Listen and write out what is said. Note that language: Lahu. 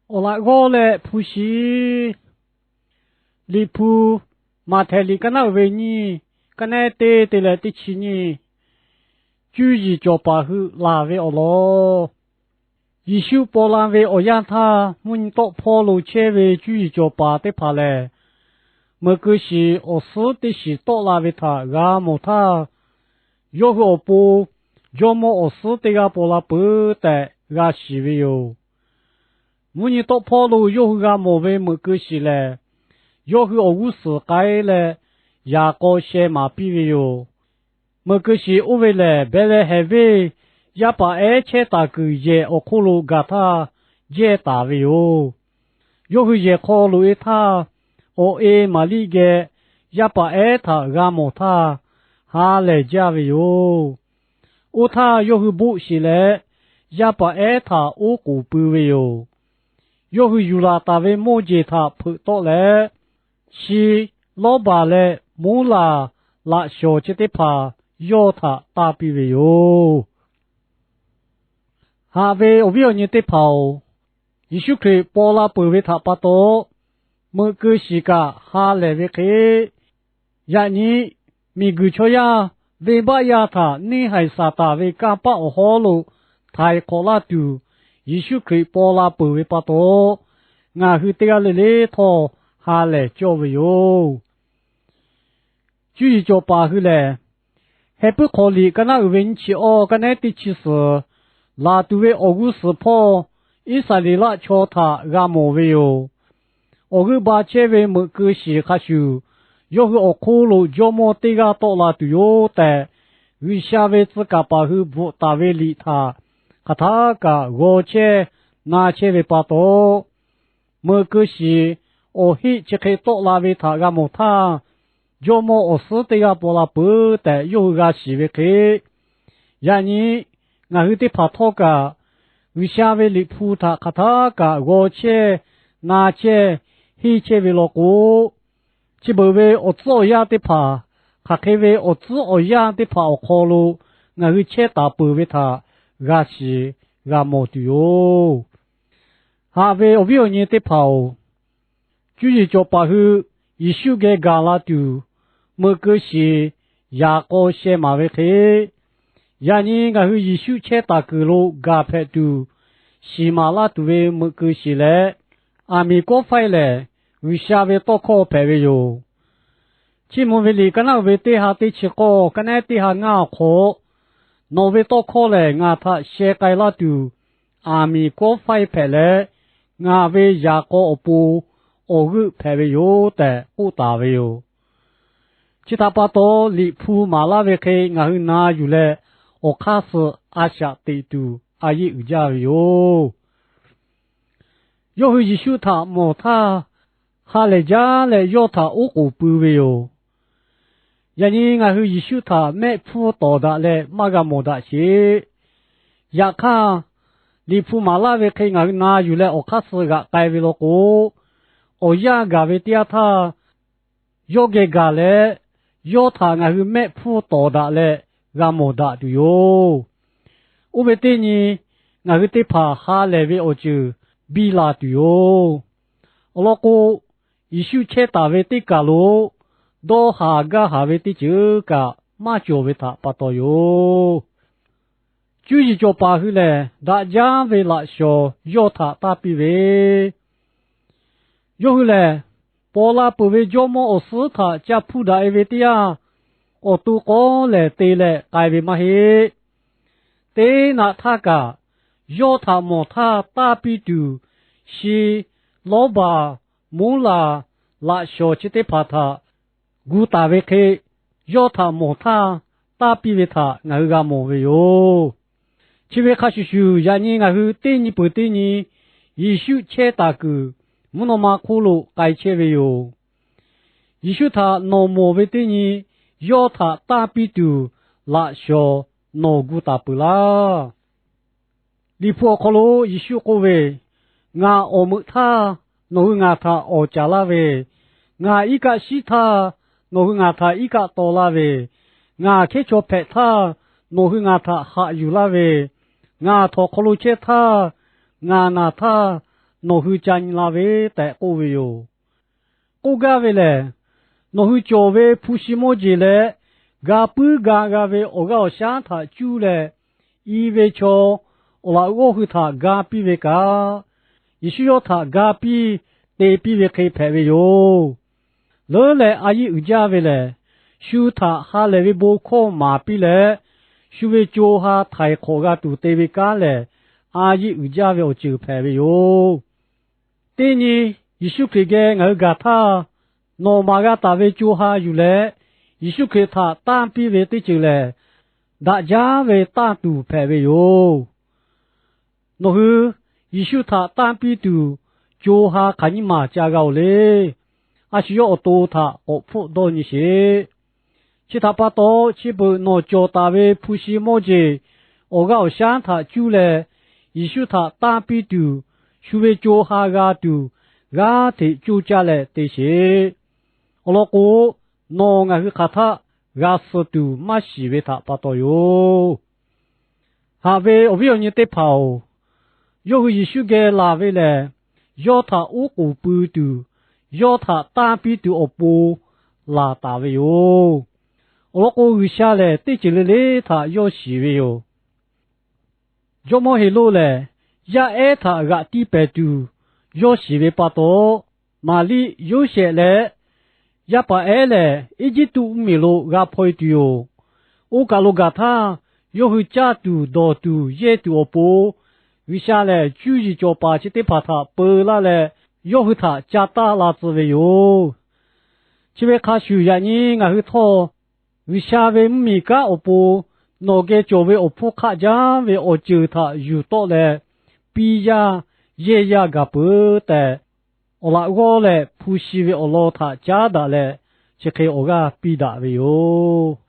Awˬ laꞈ g'awˇ leh hpu shi. Liꞈ hpu Maꞈhtehˍ liꞈ kaˉ naˉ uiˍ ve nyiˇ, kaˉ nehˉ teˇ te leh teˇ chi nyiˇ. Cuˇ yiˍ cawˬ paˍ hui laˬ ve awˬ lawn. Yeˍsuˆ paw la ve awˬ yanˇ htaˇ, mvuhˇ nyi tawˆ hpawˇ lo chehˇ ve cuˇ yiˍ cawˬ paˍ teˇ hpaˍ lehˬ, meuꞈ keu shiˍ awˬ suhˉ teˇ shiˍ tawˆ la ve htaꞈ g'a mawˬ htaˇ, yawˇ hui awˬ pon jawˇ mawˇ awˬ suhˉ teˇ g'aˇ paw la peuˬ tehꞈ g'a shiˍ ve yoˬ. Mvuhˇ nyi tawˆ hpawˇ lo yawˇ hui g'a mawˬ ve meuꞈ keu shiˍ lehˬ, yawˇ hui awˬ g'uˇ suhˍ k'ai leh, yaꞈ k'aw sheh maˍ piˇ ve yoˬ. Meuꞈ keu shiˍ oˇ ve lehˬ, Behˍlehˍhehnˍ venˇ yaˇ paˍ ehˉ chehˇ taˍ kuiˬ yehˬ awˬ hk'oˆ lo gaˬ htaˇ jehˇ taˍ ve yoˬ. Yawˇ hui yehˬ hk'aw loꞈ-e htaˇ, awˬ e Maˍriˆ geh yaˇ paˍ ehˉ htaꞈ g'a mawˬ htaˇ, ha lehˬ jaˇ ve yoˬ. Oˇ htaˇ yawˇ hui boˆ sheˍ leh, yaˇ paˍ ehˉ htaꞈ oˉ k'oˍ pui ve yoˬ. Yawˇ hui yuˬ laˬ taˍ ve mawˇ jeˬ htaꞈ hpeuꞈ tawˆ leh, shi, lawˇbaˬ leh monˉ laˬ laꞈ shawnˍ chi teˇ hpaˍ yawˇ htaꞈ taˇ piˇ ve yoˬ. Haꞈ ve awˬ viˉ awˬ nyi teˇ hpaˍ-oˬ, Yeˍsuˆ Hkriꞈ paw la peuˬ ve htaꞈ pa taw, meuꞈ keu shiˍ kaꞈ ha lehˬ ve hk'e, yaꞈ nyi miˬguiˬ chaw yaˇ venˇbaˆ yaˇ htaꞈ neˇhaiˬ Saˍtanˍ ve kanˇ paˆ awˬ hawˉ lo htaiˍ hk'awꞈ laˇ tuˬ, Yeˍsuˆ Hkriꞈ paw la peuˬ ve pa taw, ngaˬ hui teˇ g'aˇ le le htawˇ ha lehˬ cawˇ ve yoˬ. Cuˇ yiˍ cawˬ paˍ hui lehˬ, Heh puiˉ hk'aw liꞈ kaˉ naˉ uiˍ ve nyiˇ chi awˇ, kaˉ nehˉ teˇ chi suhˍ, laˬ tuˬ ve awˬ g'uˇ suhˍ hpawˇ Iˉsaˍreˍlaˆ chaw htaꞈ g'a mawˬ ve yoˬ. Awˬ g'euˆ ba chehˇ ve meuꞈ keu shiˍ hk'a shuˍ, yawˇ hui awˬ hk'oˆ lo jawˇ mawˇ teˇ g'aˇ tawˆ la tuˬ yoˬ tehꞈ, G'uiˬsha ve tcuh kaˍ paˍ hui bvuhꞈ taˍ ve liꞈ htaꞈ hk'aˬ htaˇ kaꞈ g'aw chehˇ na chehˇ ve pa taw, meuꞈ keu shiˍ awˬ heˆ chi hk'e tawˆ la ve htaꞈ g'a mawˬ htaˇ, jawˇ mawˇ awˬ suhˉ teˇ g'aˇ paw la peuˬ tehꞈ yawˇ hui g'a shiˍ ve hk'e, yaꞈ nyi ngaˬ hui teˇ hpaˍ htawˇ kaꞈ, G'uiˬsha ve liꞈ hpu htaꞈ hk'aˬ htaˇ kaꞈ g'aw chehˇ na chehˇ henˇ chehˇ ve law k'o, chi beuꞈ ve awˬ tcuhˉ awˬ yanˇ teˇ hpaˍ, hk'aˬ hk'e ve awˬ tcuhˉ awˬ yanˇ teˇ hpaˍ awˬ hk'aw lo ngaˬ hui chehˇ taˍ peuˬ ve htaꞈ g'a shiˍ g'a mawˬ tuˬ yoˬ. Haꞈ ve awˬ viˉ awˬ nyi teˇ hpaˍ-oˬ, cuˇ yiˍ cawˬ paˍ hui Yeˍsuˆ geh gaˬ la tuˬ, meuꞈ keu shiˍ yaꞈ k'aw sheh maˍ ve hk'e, yaꞈ nyi ngaˬ hui Yeˍsuˆ chehˇ taˍ kuiˬ lo gaˬ hpehꞈ tuˬ, shiˍ maˍ laˇ tuˬ ve meuꞈ keu shiˍ leh, aˬ miˍ kawˆ faiˇ lehˬ, G'uiˬsha ve tawˇ hkawˇ hpehꞈ ve yoˬ. Chiˇ mvuh ve liꞈ kaˉ naˉ uiˍ ve teˇ ha teˇ chi k'awˇ, kaˉ nehˉ teˇ ha ngaˇ awˬ hk'aw, nawˬ ve tawˇ hkawˇ lehˬ ngaˬ htaꞈ sheh k'ai laˇ tuˬ, aˬ miˍ kawˆ faiˇ hpehꞈ leh, ngaˬ ve yaꞈ k'aw awˬ pon awˬ g'euˆ hpehꞈ ve yoˬ tehꞈ k'oˆ taˍ ve yoˬ. Chi htaꞈ pa taw, liꞈ hpu maˍ laˇ ve hk'e ngaˬ hui na yuˬ leh, awˬ hk'aˇ suh a shaꞈ teꞈ tuˬ a yeˆ uiˍ jaˇ ve yoˬ. Yawˇ hui Yeˍsuˆ htaꞈ mawˬ htaˇ, ha lehˬ jaˇ leh yawˇ htaꞈ oˉ k'oˍ pui ve yoˬ. Yaꞈ nyi ngaˬ hui Yeˍsuˆ htaꞈ mehˆ hpfuhˇ tawˍ daꞈ leh maˇ g'a mawˬ daꞈ sheˍ. Yaꞈ hk'aˇ, liꞈ hpu maˍ laˇ ve hk'e ngaˬ hui na yuˬ leh awˬ hk'aˇ suh g'aꞈ k'ai ve law k'o, awˬ yanˇ gaˬ ve teˇ yanˇ htaˇ, yawˇ geh gaˬ leh, yawˇ htaꞈ ngaˬ hui mehˆ hpfuhˇ tawˍ daꞈ leh g'a mawˬ daꞈ tuˬ yoˬ. Oˇ ve teˇ nyi, ngaˬ hui teˇ hpaˍ ha lehˬ ve awˬ ceuˬ biˇ la tuˬ yoˬ. Awˬ lawn k'o, Yeˍsuˆ chehˇ taˍ ve teˇ kaˬ lo dawˇ haˍ gaˇ haˍ ve teˇ ceuˬ kaꞈ maˇ cawˬ ve htaꞈ pa taw yoˬ. Cuˇ yiˍ cawˬ paˍ hui lehˬ, daꞈ jaˇ ve laꞈ shawnˍ yawˇ htaꞈ taˇ piˇ ve, yawˇ hui lehˬ, paw la peuˬ ve jawˇ mawˇ awˬ suhˉ htaꞈ ca hpuˇ daꞈ-e ve teˇ yanˇ, awˬ to k'awˉ lehˬ te leh k'ai ve maˇ heˆ. Teˇ naꞈ htaˇ kaꞈ, yawˇ htaꞈ mawˬ htaˇ taˇ piˇ tuˬ, shi, lawˉbaˬ, monˉ laˬ, laꞈ shawnˍ chi teˇ hpaˍ htaꞈ gu taˍ ve hk'e, yawˇ htaꞈ mawˬ htaˇ taˇ piˇ ve htaꞈ ngaˬ hui g'a mawˬ ve yoˬ. Chi ve hk'a shuˍ shuˍ, yaꞈ nyi ngaˬ hui teˇ nyi peuˬ teˇ nyi Yeˍsuˆ chehˇ taˍ kuiˬ mvuhˇ naw ma hk'oˆ lo k'ai chehˇ ve yoˬ. Yeˍsuˆ htaꞈ nawˬ mawˬ ve teˇ nyi, yawˇ htaꞈ taˇ piˇ tuˬ laꞈ shawnˍ nawˬ gu taˍ peuˬ laˇ. Liꞈ hpu awˬ hk'aw lo Yeˍsuˆ k'oˆ ve, Ngaˬ awˬ meuꞈ htaˇ, nawˬ hui ngaˬ htaꞈ awˍ caˍ laˇ ve, ngaˬ iˉ kaˆ shiˉ htaˇ, nawˬ hui ngaˬ htaꞈ iˉ kaˆ taw laˇ ve, ngaˬ hkehˉ chaw hpehꞈ htaˇ, nawˬ hui ngaˬ htaꞈ haꞈ yuˬ laˇ ve, ngaˬ htawnˍ hk'aw lo chehˇ htaˇ, ngaˬ naˬ htaˇ, nawˬ hui ca nyi la ve tehꞈ k'oˆ ve yoˬ. K'oˆ gaˇ ve lehˬ, nawˬ hui cawˬ ve hpu shi mawˇ jeˬ leh ga puiˉ ga g'a ve awˬ g'aˇ awˬ shaˉ htaꞈ cuˇ leh, i ve chaw awˬ laꞈ g'awˇ hui htaꞈ ga piˇ ve kaꞈ, Yeˍsuˆ yawˇ htaꞈ ga piˇ te piˇ ve hk'e hpehꞈ ve yoˬ. Leuˉ leh a yeˆ uiˍ jaˇ ve lehˬ, shu htaꞈ ha lehˬ ve bon hkawˇ maˍ piˇ leh, shu ve co ha htaiˍ hk'awꞈ g'a tuˬ te ve kanˉ lehˬ, a yeˆ uiˍ jaˇ ve awˬ ceuˬ hpehꞈ ve yoˬ. Teˇ nyi, Yeˍsuˆ Hkriꞈ geh ngaˬ hui gaˬ htaˇ, nawˬ maˍ g'a taˍ ve co ha yuˬ leh, Yeˍsuˆ Hkriꞈ htaꞈ tanˇ piˇ ve teˇ ceuˬ lehˬ, daꞈ jaˇ ve tanˇ tuˬ hpehꞈ ve yoˬ. Nawˬ hui Yeˍsuˆ htaꞈ tanˇ piˇ tuˬ, co ha hk'aˬ nyiˇ maˬ ca g'a-oˬ le. A shu yawˇ awˬ to htaꞈ k'awꞈ hpfuhˆ dawˇ nyi sheˍ. Chi htaꞈ pa taw, chi beuꞈ nawˬ cawˬ taˍ ve hpu shi mawˇ jeˬ awˬ g'aˇ awˬ shaˉ htaꞈ cuˇ leh, Yeˍsuˆ htaꞈ tanˇ piˇ tuˬ, shu ve co ha g'a tuˬ, g'aˇ hteꞈ coˇ caˇ leh te sheˍ. Awˬ lawn k'o, nawˬ ngaˬ hui hk'aˬ htaˆ g'a suh tuˬ maˇ shiˍ ve htaꞈ pa taw yoˬ. Haꞈ ve awˬ viˉ awˬ nyi teˇ hpaˍ-oˬ, yawˇ hui Yeˍsuˆ geh laˬ ve lehˬ, yawˇ htaꞈ oˉ k'oˍ pui tuˬ, yawˇ htaꞈ tanˇ piˇ tuˬ awˬ pon laˬ taˍ ve yoˬ. Awˬ lawn k'o, G'uiˬsha lehˬ teˇ ceuˬ le le htaꞈ yawˇ shiˍ ve yoˬ. Jawˇmawˇ Heˍroˆ lehˬ, yaˇ ehˉ htaꞈ g'aꞈ tiˇ pehˍ tuˬ yawˇ shiˍ ve pa taw, Maˍriˆ, Yoˇsehꞈ leh yaˇ paˍ ehˉ lehˬ, Eˇjiˇtuꞈ mvuhˇmiˬ lo g'a hpaw e tuˬ yoˬ. Oˇ kaˬ lo gaˬ htaˇ, yawˇ hui caˇ tuˬ dawˬ tuˬ yehˇ tuˬ awˬ pon, G'uiˬsha lehˬ cuˇ yiˍ cawˬ paˍ chi teˇ hpaˍ htaꞈ peu laˇ leh, yawˇ hui htaꞈ ca taˇ la tcuh ve yoˬ. Chi ve hk'a shuˍ, yaꞈ nyi ngaˬ hui htawˇ G'uiˬsha ve mvuhˇmiˬ kanˉ awˬ pon nawˬ geh cawˬ ve awˬ hpfuhˇ hk'aˆ jaˇ ve awˬ ceuˬ htaꞈ yuˬ tawˆ leh, piˇ yaˇ yehˇ yaˇ gaˬ peuˬ tehꞈ, awˬ laꞈ g'awˇ leh hpu shi ve awˬ lawn htaꞈ caˉ daꞈ leh, chi hk'e awˬ g'aˇ piˇ daꞈ ve yoˬ.